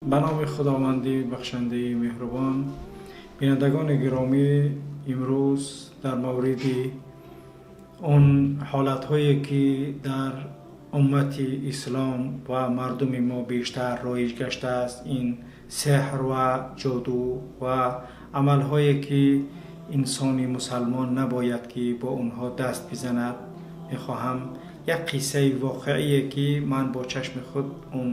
Ба номи Худованди бахшандаи меҳрубон. Бинандагони гиромӣ, имрӯз дар мавриди он ҳолатҳое, ки дар уммати ислом ва мардуми мо бештар роиҷ гаштааст, ин сеҳр ва ҷоду ва амалҳое, ки инсони мусалмон набояд ки бо онҳо даст бизанад, мехоҳам як қиссаи воқеие, ки ман бо чашми худ он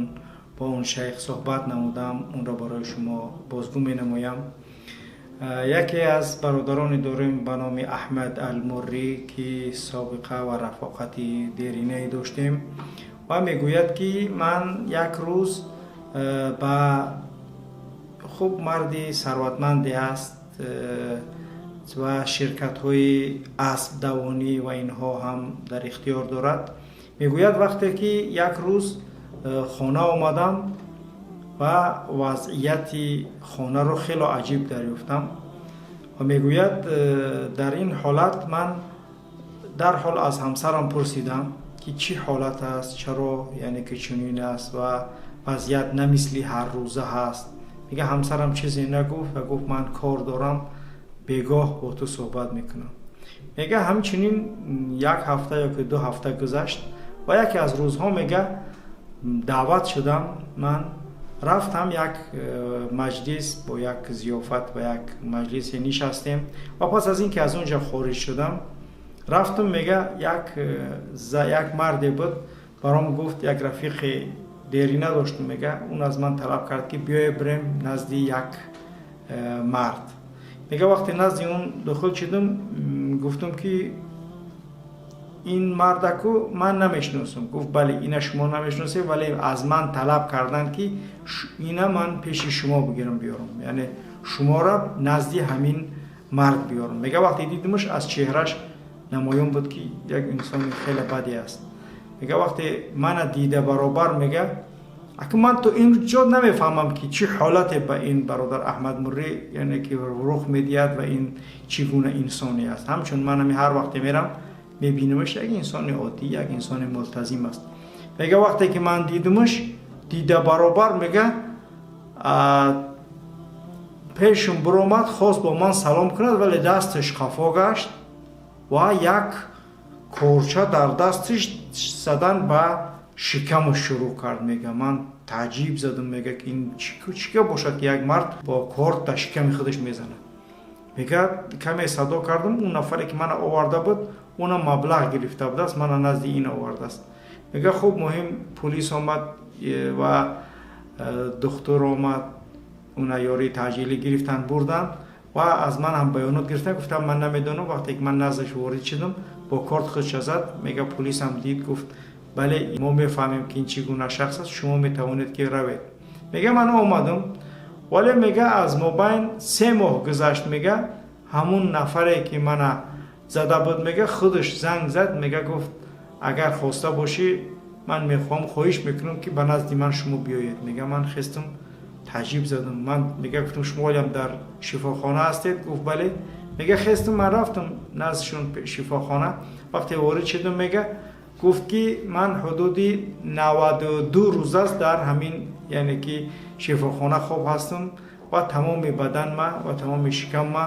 бо он шайх суҳбат намудам, онро барои шумо бозгӯ менамоям. Яке аз бародароне дорем ба номи Аҳмад Алмуррӣ, ки собиқа ва рафоқати деринае доштем, ва мегӯяд, ки ман як рӯз ба хуб марди сарватманде аст ва ширкатҳои аспдавонӣ ва инҳо ҳам дар ихтиёр дорад. Мегӯяд, вақте ки як рӯз хона омадам ва вазъияти хонаро хело аҷиб дарёфтам, ва мегӯяд, дар ин ҳолат ман дарҳол аз ҳамсарам пурсидам, ки чӣ ҳолат аст, чаро яъне ки чунин аст ва вазъият на мисли ҳаррӯза ҳаст. Мега, ҳамсарам чизе нагуфт ва гуфт: «Ман кор дорам, бегоҳ бо ту суҳбат мекунам». Мега, ҳамчунин як ҳафта ё ки 2 ҳафта гузашт ва яке аз рӯзҳо, мега, даъват шудам. Ман рафтам як маҷлис, бо як зиёфат ва як маҷлисе нишастем ва пас аз ин ки аз он ҷо хориҷ шудам, рафтам, мега, як марде буд, баром гуфт, як рафиқи дерина доштам, мега, он аз ман талаб кард, ки биёе бирем назди як мард. Мега, вақте назди он дохил шудам, гуфтам, ки ин мардаку ман намешиносам. Гуфт: «Бале, ина шумо намешиносед, вале аз ман талаб карданд, ки ина ман пеши шумо бигирам, биёрам, яъне шуморо назди ҳамин мард биёрам». Мега, вақте дидимаш, аз чеҳраш намоён буд, ки як инсони хеле баде аст. Мега, вақте мана дида баробар, мега, ака, ман то ин ҷо намефаҳмам, ки чӣ ҳолате ба ин бародар Аҳмад Муррӣ, яъне ки рух медиҳад ва ин чӣ гуна инсоне аст. Ҳамчун ман ҳами ҳар вақте мерам, мебинамаш, як инсони оддӣ, як инсони мултазим аст. Мега, вақте ки ман дидимаш, дида баробар, мега, пешум биромад, хост бо ман салом кунад, вале дасташ қафо гашт ва як корча дар дасташ задан ба шикамаш шурӯъ кард. Мега, ман таъҷиб задам, мега, ки ин чӣ бошад, ки як мард бо корт дар шиками худаш мезанад. Мега, каме садо кардам, он нафаре, ки мана оварда буд, онам маблағ гирифта будааст, мана назди ин овардааст. Мега, хуб, муҳим, пулис омад ва духтур омад, уна ёрии таъҷилӣ гирифтанд, бурданд ва аз ман ҳам баёнот гирифтанд. Гуфтам: «Ман намедонам, вақте ки ман наздаш ворид шудам, бо корт худша зад». Мега, пулисам дид, гуфт: «Бале, мо мефаҳмем, ки ин чӣ гуна шахс аст, шумо метавонед, ки равед». Мега, ман омадам, вале, мега, аз мобайн 3 моҳ гузашт. Мега, ҳамун нафаре, ки мана зада буд, мега, худаш занг зад. Мега, гуфт: «Агар хоста бошӣ, ман мехоҳам, хоҳиш мекунам, ки ба назди ман шумо биёед». Мега, ман хестам, таъҷиб задам. Ман, мега, гуфтам: «Шумо ҳолиам дар шифохона ҳастед?» Гуфт: «Бале». Мега, хестам, ман рафтам наздишон шифохона. Вақте ворид шудам, мега, гуфт, ки ман ҳудуди 92 рӯз аст дар ҳамин, яъне ки шифохона хоб ҳастам ва тамоми баданма ва тамоми шикамма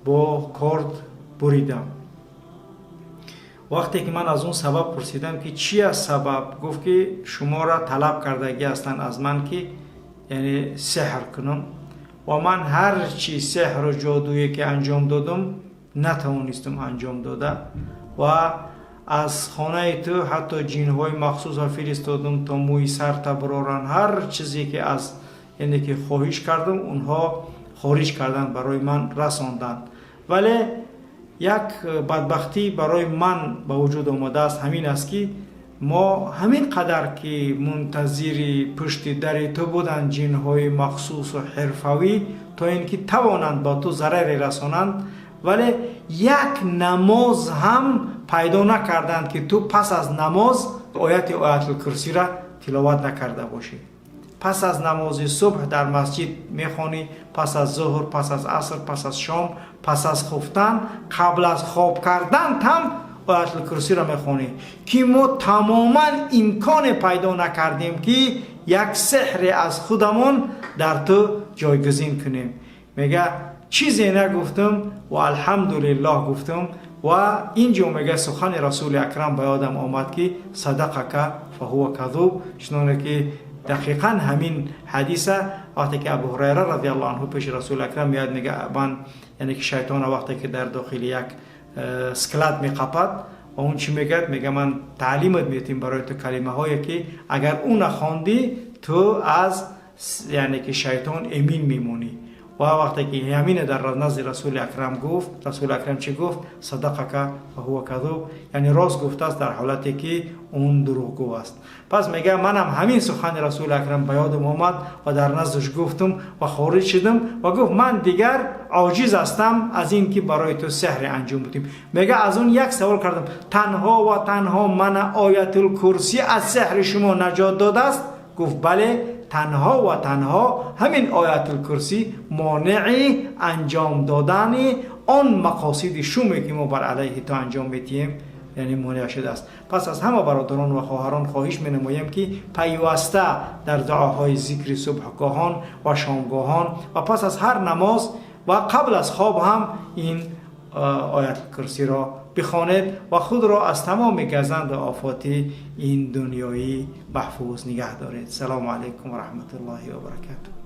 бо корд буридам. Вақте ки ман аз он сабаб пурсидам, ки чи аст сабаб, гуфт, ки шуморо талаб кардагӣ ҳастанд аз ман, ки яъне сеҳр кунам, ва ман ҳар чи сеҳру ҷодуе ки анҷом додам, натавонистам анҷом дода, ва аз хонаи ту ҳатто ҷинҳои махсусро фиристодам, то мӯи сарта бироранд. Ҳар чизе ки аз, яъне ки хоҳиш кардам, онҳо хориҷ карданд, барои ман расонданд, вале як бадбахтӣ барои ман ба вуҷуд омадааст. Ҳамин аст, ки мо ҳамин қадар ки мунтазири пушти дари ту буданд ҷинҳои махсусу ҳирфавӣ, то ин ки тавонанд ба ту зараре расонанд, вале як намоз ҳам пайдо накарданд, ки ту пас аз намоз ояти Оятулкурсиро тиловат накарда бошӣ. Пас аз намози субҳ дар масҷид мехонӣ, пас аз зуҳр, пас аз аср, пас аз шом, пас аз хуфтан, қабл аз хоб кардан ҳам Оятулкурсиро мехонӣ, ки мо тамоман имконе пайдо накардем, ки як сеҳре аз худамон дар ту ҷойгузин кунем. Мега, чизе нагуфтам ва алҳамдулиллоҳ гуфтам. Ва инҷо, мега, сухани Расули Акрам ба ёдам омад, ки صدقك فهو كذوب. Чуноне ки дақиқан ҳамин ҳадиса, вақте ки Абу Ҳурайра رضي الله عنه пеши Расули Акрам меяд, мега, ман, яъне ки шайтона вақте ки дар дохили як склад меқапад ва он чӣ мегӯяд? Мега, ман таълимат метим барои ту калимаҳое, ки агар ӯ нахондӣ, ту аз, яъне ки, шайтон эмин мемонӣ. Ва вақте ки ҳамина дар назди Расули Акрам гуфт, Расули Акрам чӣ гуфт? صدقك فهو كذوب, яъне рост гуфтааст, дар ҳолате ки он дурӯғгӯ аст. Пас, мега, манам ҳамин сухани Расули Акрам ба ёдам омад ва дар наздаш гуфтум ва хориҷ шудам. Ва гуфт, ман дигар оҷиз ҳастам аз ин ки барои ту сеҳре анҷом будем. Мега, аз он як савол кардам: танҳо ва танҳо мана Оятулкурсӣ аз сеҳри шумо наҷот додааст? Гуфт, бале, танҳо ва танҳо ҳамин Оятулкурсӣ монеи анҷом додани он мақосиди шуме, ки мо бар алайҳи ту анҷом медиҳем, яъне монеъ шудааст. Пас аз ҳама бародарон ва хоҳарон хоҳиш менамоем, ки пайваста дар дуоҳои зикри субҳгоҳон ва шомгоҳон ва пас аз ҳар намоз ва қабл аз хоб ҳам ин Оятулкурсиро бихонед ва худро аз тамоми газанду офоти ин дунёӣ маҳфуз нигаҳ доред. Салому алайкум ва раҳматуллоҳи ва баракатуҳ.